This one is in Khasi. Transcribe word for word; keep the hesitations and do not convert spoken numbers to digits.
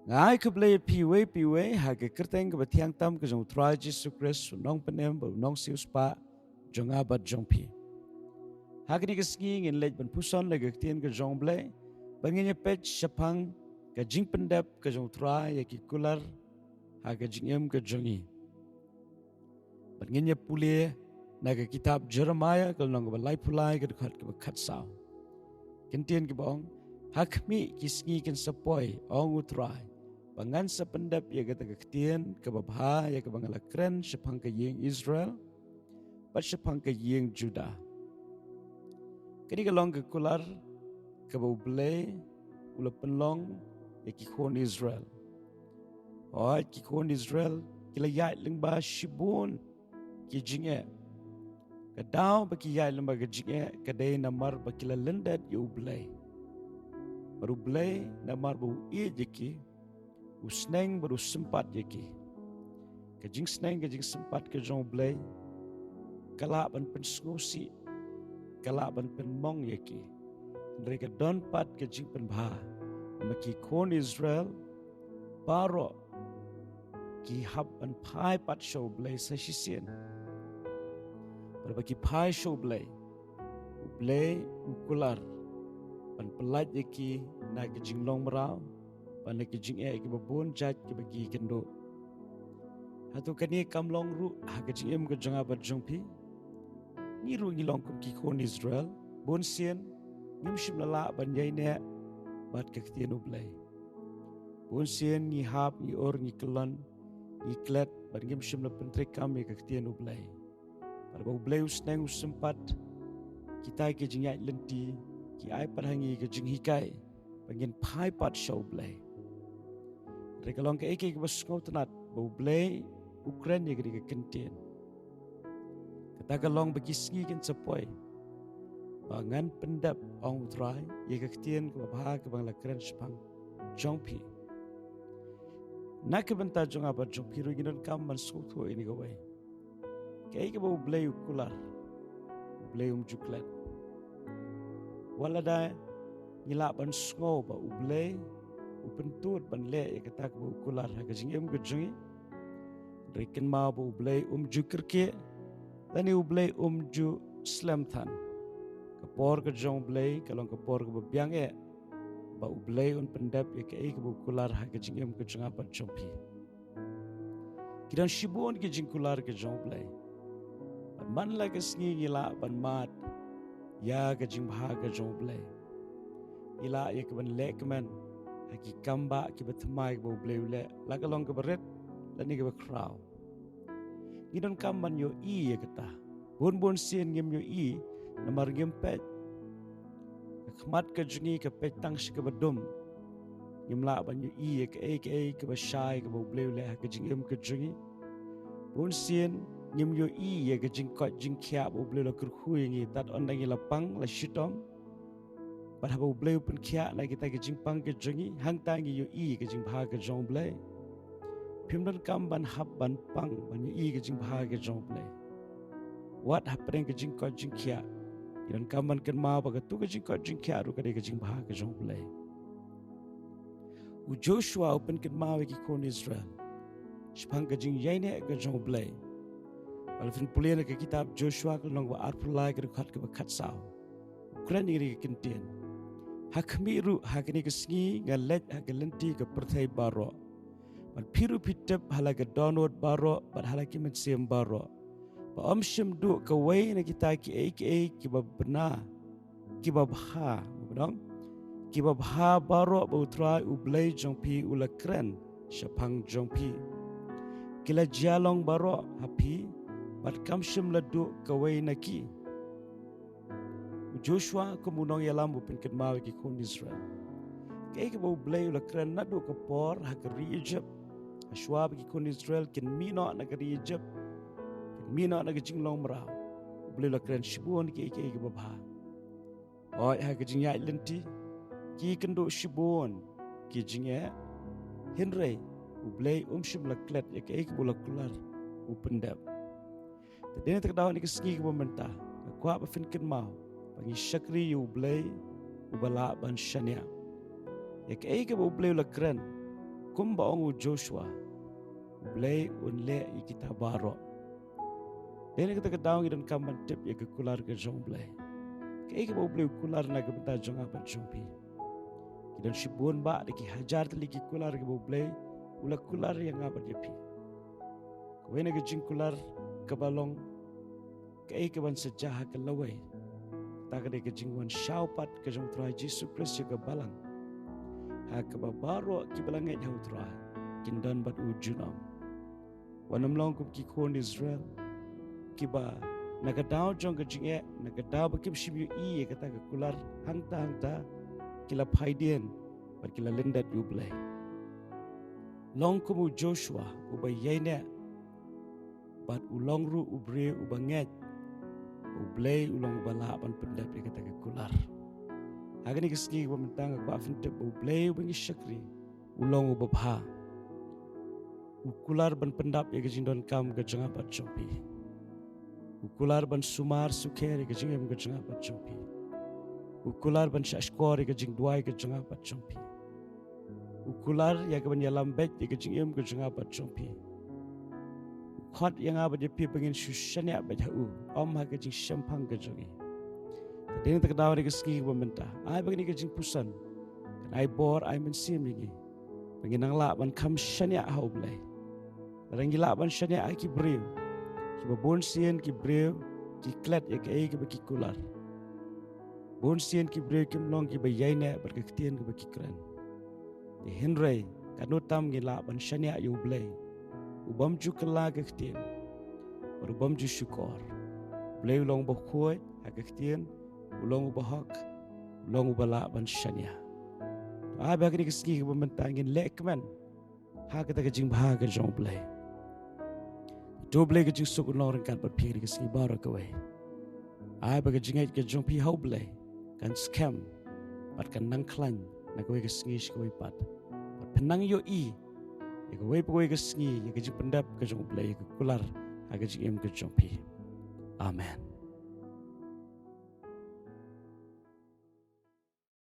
Nga ai khublei ïa phi uwei pa uwei ha ka kyrteng kaba thiang tam ka jong u Trai Jisu Khrist, u nongpynim bad u nongsiewspah jong nga bad jong phi. Ha kane ka sngi ngin leit ban puson la ka ktien ka jong u Blei, ba ngin ïa peit shaphang ka jingpyndep ka jong u Trai ïa ki kular ha ka jingim ka jong ngi. Bad ngin ïa pule na ka kitab Jeremiah ka lynnong kaba laiphew lai ka dkhot kaba khatsaw. Ki ktien kiba ong, ha khmih ki sngi kin sa poi, ong u Trai, ba ngan sa pyndep ïa kata ka ktien kaba bha ïa kaba nga la kren shaphang ka ïing Israel bad shaphang ka ïing Judah. Kane ka long ka kular kaba u Blei u la pynlong ïa ki khun Israel. Hooid, ki khun Israel ki la ïaid lyngba shibun ki jingeh. Ka daw ba ki ïaid lyngba ka jingeh ka dei namar ba ki la lyndet ïa u Blei. Bad u Blei namar ba u ïeit ïa ki, u sneng bad u sympat ïa ki. Ka jingsneng ka jingsympat ka jong u Blei ka lah ban pynsngewsih, ka lah ban pynmong ïa ki. Hynrei ka don pat ka jingpynbha, namar ki khun Israel baroh ki hap ban phai pat sha u Blei sa shisien. Bad ba ki phai sha u Blei, u Blei u kular ban pyllait ïa ki na ka jinglong mraw bad na ka jingeh kiba bun jait kiba ki kynduh. Hato kane kam long ruh ha ka jingim ka jong nga bad jong phi? Ngi ruh ngi long kum ki khun Israel. Bun sien ngim shym la lah ban ïaineh bad ka ktien u Blei. Bun sien ngi hap, ngi ur, ngi kyllon, ngi klet bad ngim shym la pyntreikam ïa ka ktien u Blei. Bad ba u Blei u sneng u sympat, kita ki jingïaid lynti ki ai pat ha ngi ka jinghikai ba ngin phai pat sha u Blei. Hynrei ka long kaei kaei kaba sngewtynnat ba u Blei u kren ïa kane ka ktien. Kata ka long ba ki sngi kin sa poi ba ngan pyndep, ong u Trai, ïa ka ktien kaba bha kaba nga la kren shaphang jong phi. Na ka bynta jong nga bad jong phi ruh ngi donkam ban sngewthuh ïa kane kawei. Kaei kaba u Blei u kular, u Blei um ju klet. Wat lada ngi lah ban sngew ba u Blei u pyntud ban leh ïa kata kaba u kular ha ka jingim ka jong ngi, hynrei kynmaw ba u Blei um ju kyrkieh lane u Blei um ju slem than. Ka por ka jong u Blei ka long ka por kaba biang eh ba u Blei un pyndep ïa kaei kaba u kular ha ka jingim ka jong nga bad jong phi. Ki don shibun ki jingkular ka jong u Blei. Bad man la ka sngi ngi lah ban mad ïa ka jingbha ka jong u Blei. Ngi lah ïa ka ban leh kmen ha ki kambah kiba thymmai kaba u Blei u leh, la ka long kaba rit lane kaba khraw. Ngi donkam ban ïohi ïa kata. Bun bun sien ngim ïohi namar ngim peit. Ka khmat ka jong ngi ka peit tang sha kaba dum. Ngim lah ban ïohi ïa kaei kaei kaba shai kaba u Blei u leh ha ka jingim ka jong ngi. Bun sien ngim ïohi ïa ka jingkoit jingkhiah ba u Blei u la kyrkhu ïa ngi, tad ynda ngi la pang la shitom. Bad haba u Blei u pynkhiah na kita ki jingpang ki jong ngi, hangta ngi ïohi ka jingbha ka jong u Blei. Phim donkam ban hap ban pang ban ïohi ka jingbha ka jong u Blei. Wat hapdeng ka jingkoit jingkhiah, ngi donkam ban kynmaw ba katu ka jingkoit jingkhiah ruh ka dei ka jingbha ka jong u Blei. U Joshua u pynkynmaw ïa ki khun Israel shaphang ka jingïaineh ka jong u Blei. Ba la phin pule na ka kitab Joshua ka lynnong ba arphew lai ka dkhot kaba khatsaw. U kren ïa kane ka kyntien. Ha khmih ruh ha kane ka sngi nga leit ha ka lynti ka pyrthei baroh. Bad phi ruh phi tip ha la ka dohnud baroh bad ha la ki mynsiem baroh, ba ym shym duh kawei na kita kiei kiei kiba bha, kiba bha, ba dang, kiba bha baroh ba u Trai u Blei jong phi u la kren shaphang jong phi. Ki la jia long baroh ha phi, bad kam shym la duh kawei na ki. U Joshua kum u nongïalam u pynkynmaw ïa ki khun Israel kaei kaba u Blei u la kren naduh ka por ha ka ri Egypt. Hashwa ba ki khun Israel kin mih noh na ka ri Egypt, kin mih noh na ka jinglong mraw, u Blei u la kren shibun kiei kiei kiba bha. Hooid, ha ka jingïaid lynti ki kynduh shibun ki jingeh, hynrei u Blei um shym la klet ïa kaei kaba u la kular u pyndep. Te dei na kata ka daw ha kane ka sngi kaba mynta nga kwah ba phin kynmaw ba ngi shakri ïa u Blei uba lah ban shaniah. Ïa kaei kaba u Blei u la kren Kumba ong u Joshua, U Blei un leh ïa kita baroh. Dei na kata ka daw ngi donkam ban tip ïa ka kular ka jong U Blei. Kaei kaba U Blei u kular na ka bynta jong nga bad jong phi? Ki don shibun bah, da ki hajar tylli ki kular kiba U Blei u la kular ïa nga bad ïa phi. Kawei na ka jingkular kaba long kaei kaban sa jia ha ka lawei. Kata ka dei ka jingwan shaw pat ka jong U Trai Jisu Khrist ïa ka balang, ha kaba baroh kiba la ngeit ha U Trai kin don bad u junom. Wat nym long kum ki khun Israel, kiba na ka daw jong ka jingeh, na ka daw ba kim shym ïohi ïa kata ka kular, hangta hangta ki la phaidien bad ki la lyndet ïa U Blei. Long kum u Joshua uba ïaineh, bad u long ruh u briew uba ngeit ba U Blei u long uba lah ban pyndep ïa kata ka kular. Ha kane ka sngi kaba mynta nga kwah phin tip ba U Blei uba ngi shakri u long uba bha. U kular ban pyndap ïa ka jingdonkam ka jong nga bad jong phi. U kular ban sumar sukher ïa ka jingim ka jong nga bad jong phi. U kular ban shahshkor ïa ka jingduwai ka jong nga bad jong phi. U kular ïa kaban ïalam beit ïa ka jingim ka jong nga bad jong phi. U khot ïa nga bad ïa phi ba ngin shu shaniah beit ha u, ym ha ka jingshemphang ka jong ngi. Te dei na kata ka daw ha kane ka sngi kaba mynta, ai ba kane ka jingpuson kan ai bor, ai mynsiem ïa ngi ba ngin nang lah ban kham shaniah ha U Blei. Lada ngi lah ban shaniah ha ki briew, kiba bun sien ki briew ki klet ïa kaei kaba ki kular. Bun sien ki briew kim long kiba ïaineh bad ka ktien kaba ki kren. Te hynrei katno tam ngi lah ban shaniah ïa U Blei, u bym ju kylla ka ktien bad u bym ju shukor. U Blei u long uba khuid ha ka ktien, u long uba hok, u long uba lah ban shaniah. To ai ba ha kane ka sngi kaba mynta ngin leh kmen ha kata ka jingbha ka jong U Blei. To U Blei ka jingsuk un long ryngkat bad phi ha kane ka sngi baroh kawei. Ai ba ka jingngeit ka jong phi ha U Blei kan skhem bad kan nang khlaiñ na kawei ka sngi sha kawei pat, bad phin nang ïohi ïa kawei pa kawei ka sngi ïa ka jingpyndep ka jong U Blei ïa ka kular ha ka jingim ka jong phi. Amen.